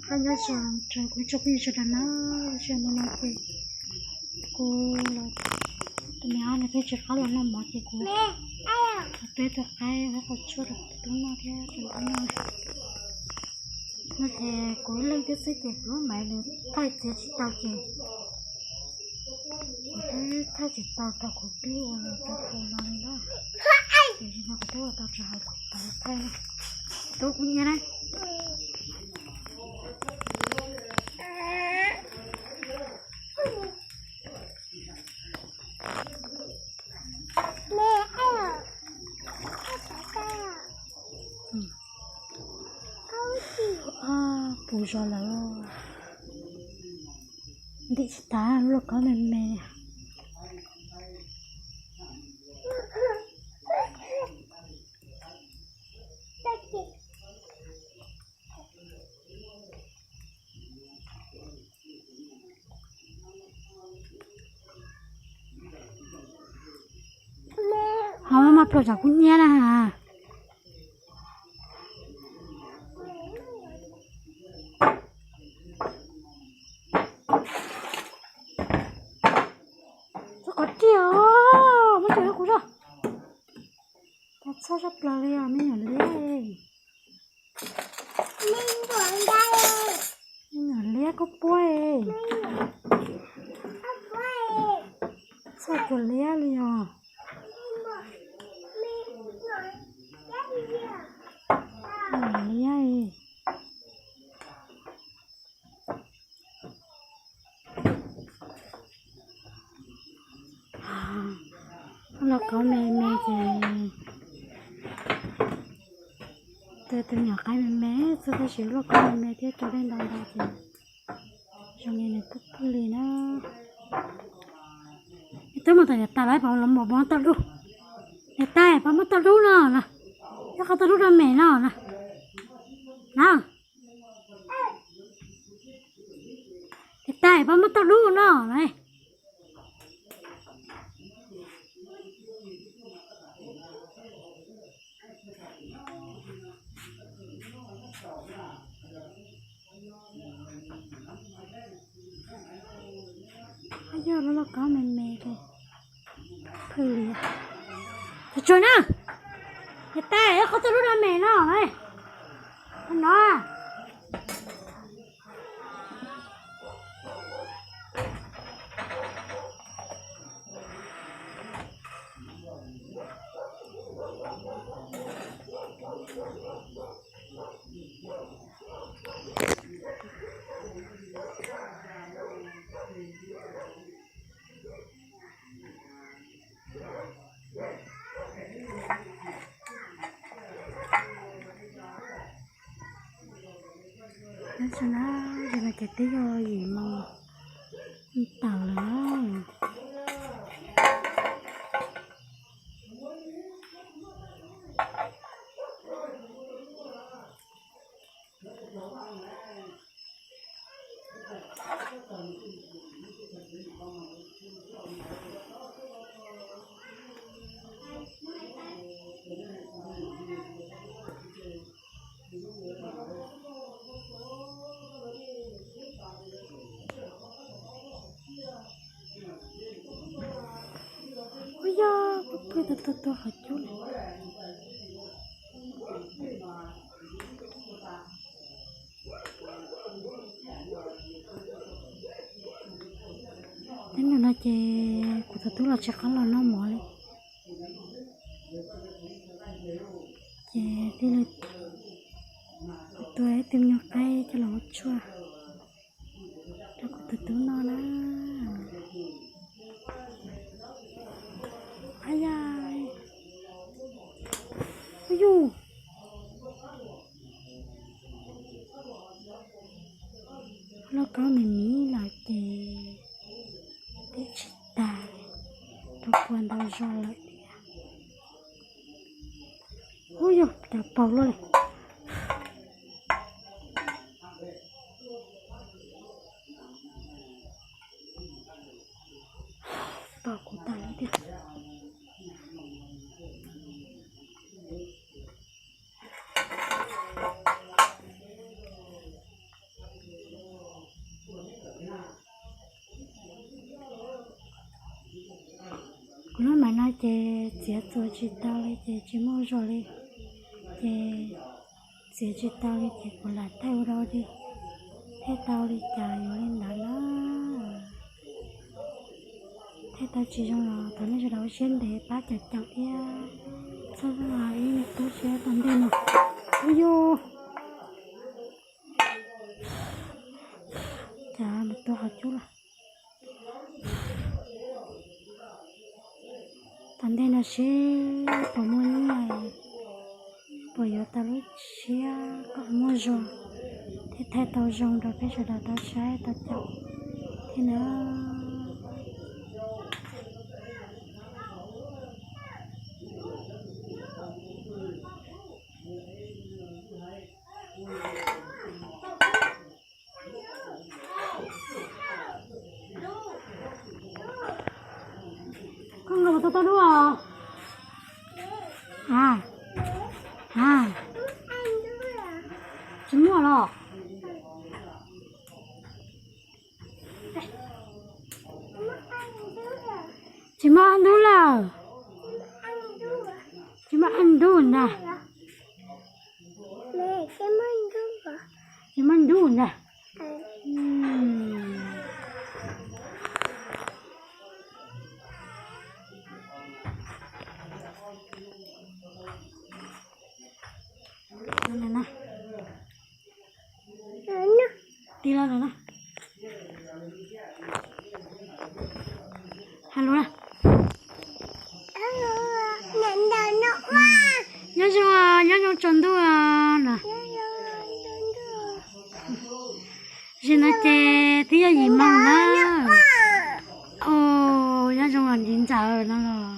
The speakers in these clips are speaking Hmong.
Koj nyob zoo, kuv tso phooj ywg sawv daws na, sawv daws no ces kuv los, tus me ob no peb tsis qab los noj mov ces kuv peb tus qaib qos tshuaj rau tub noj thiab rau wb noj. No ces kuv ib leeg thiab xwb ces kuv lub maiv nws thaij txiav tsis tau ces kuv twb thaij tsis tau thaum kuv pib ua los rau kuv no li na. Ces no kuv twb ua tau tso hauv kuv thaij na. Tub kuv nyiam na. Puv zog lawm. Ntim tsis tas, lub lauj kaub me me. Ho mas pluas tsam kub hnyiab na. Txhob qhov riam os, muab coj kuv zoj. Txhob zaj plaws li os me nyuam liab. Me nyuam liab koj puab. Txhob cov liab li os. Me nyuam liab. Lub lauj kaub me me ces, tus, tus nyuam qaib me me xwb tab sis lub lauj kaub me me thiab rau dej ntau ntau ces zoo li nws pwj pwj li na. Twb mus tom niam tais lawv pom los mus pom tau dub. Niam tais pom muab tau dub no na. Yog qhov tau dub rau mem no na. Na. Niam tais pom muab tau dub no na. Yog lub lauj kaub me me li. Pwj li. Tsuag tsuag na. Niam tais, qhov tau dub rau mem no. No. Tab sis na, yog no ces twb yog yim moos tawm lawm na. Ua yog pwj pwj tuag tuag tuag qhov cub na. Hnub no ces kuv tus tub los tsis qab los noj mov li. Ces thiaj li tua ib tug nyuag qaib coj los ua tshuaj rau kuv tus tub noj na. Ab ya, yus, lauj kaub me me lawm ces twb tsis tas, rau pua ntau zog lawm thiab. Ub yus, cas paug luaj li. Paug kuv tas li tiag. No ces txiav txuas tsis tau li ces tsis muaj zog li, ces txiav tsis tau li ces kuv lam thaij ua dua li, thaij tau li cas yuav li ntawd na. Thaij tau tsis zoo los thov nej sawv daws ua siab ntev pab cov caum thiab. Txhob ib tub siab tau ntej no. Ub yuj, cas mus tua qhov cub lawm. Tom ntej no seb puas muaj nyiaj, puas yuav tau lub siab kom muaj zog thiab thaij tau zoo rau peb sawv daws tau saib tau caum thiab na. Koj nkaus tau tau dua. A, a, tsis muaj los? Tsis muaj ntub lawm. Tsis muaj ntub ntag. Tsis muaj ntub ntag. Tig los lawm na. Hello. Nyob zoo, nyob zoo tsaus ntuj na. Zim no ces twb yog yim moos na. Nyob zoo los ntxiv ntxawm no los.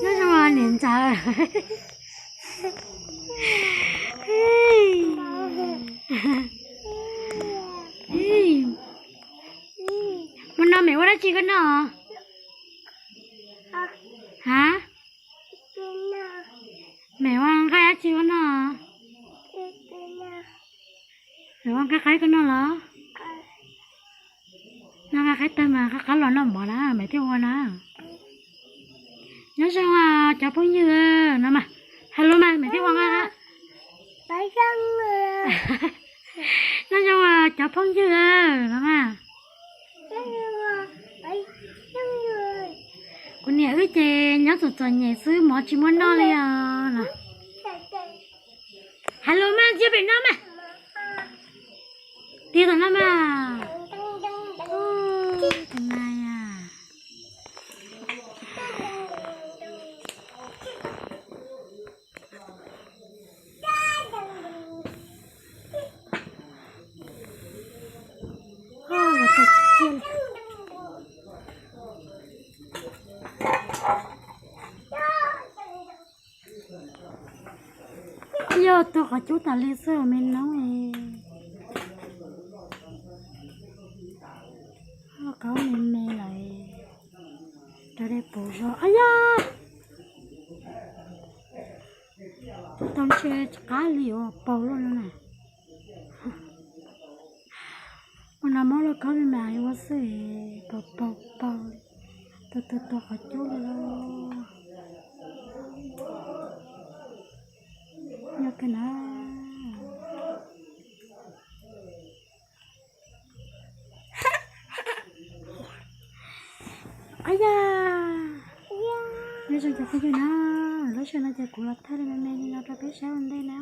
Nyob zoo niam ntxawm. Hmo no mem ua dab tsi koj noj? Ha? Mem ua nqaij dab tsi koj noj? Mem ua nqaij qaib koj noj los? Noj nqaij qaib tag mas nqaij qab los noj mov na, mem thiaj ua na. Nyob zoo cov phooj ywg no mas, hello mas mem thiaj ua nqaij. Nyob zoo cov phooj ywg no mas. Kuv niam wb ces nyob txom txom nyem xwb mov tsis muaj noj li os. Hello mas, ntsia pem no mas. Tig tom no mas. Yog tua qhov cub tas li xwb me noob. Kaub me me lawm, rau dej puv zog. Ab yaj, tau ntshe tsis qab li uas paus luaj no na. Ua no muab lauj kaub me me ua xwb, paus paus paus, tua tua tua qhov cub li lauj. Nyob kawg na. Ab yaj, nyob zoo cov phooj ywg na, lub sij hawm no ces kuv los thaij li me me li no rau peb saib ua ntej na.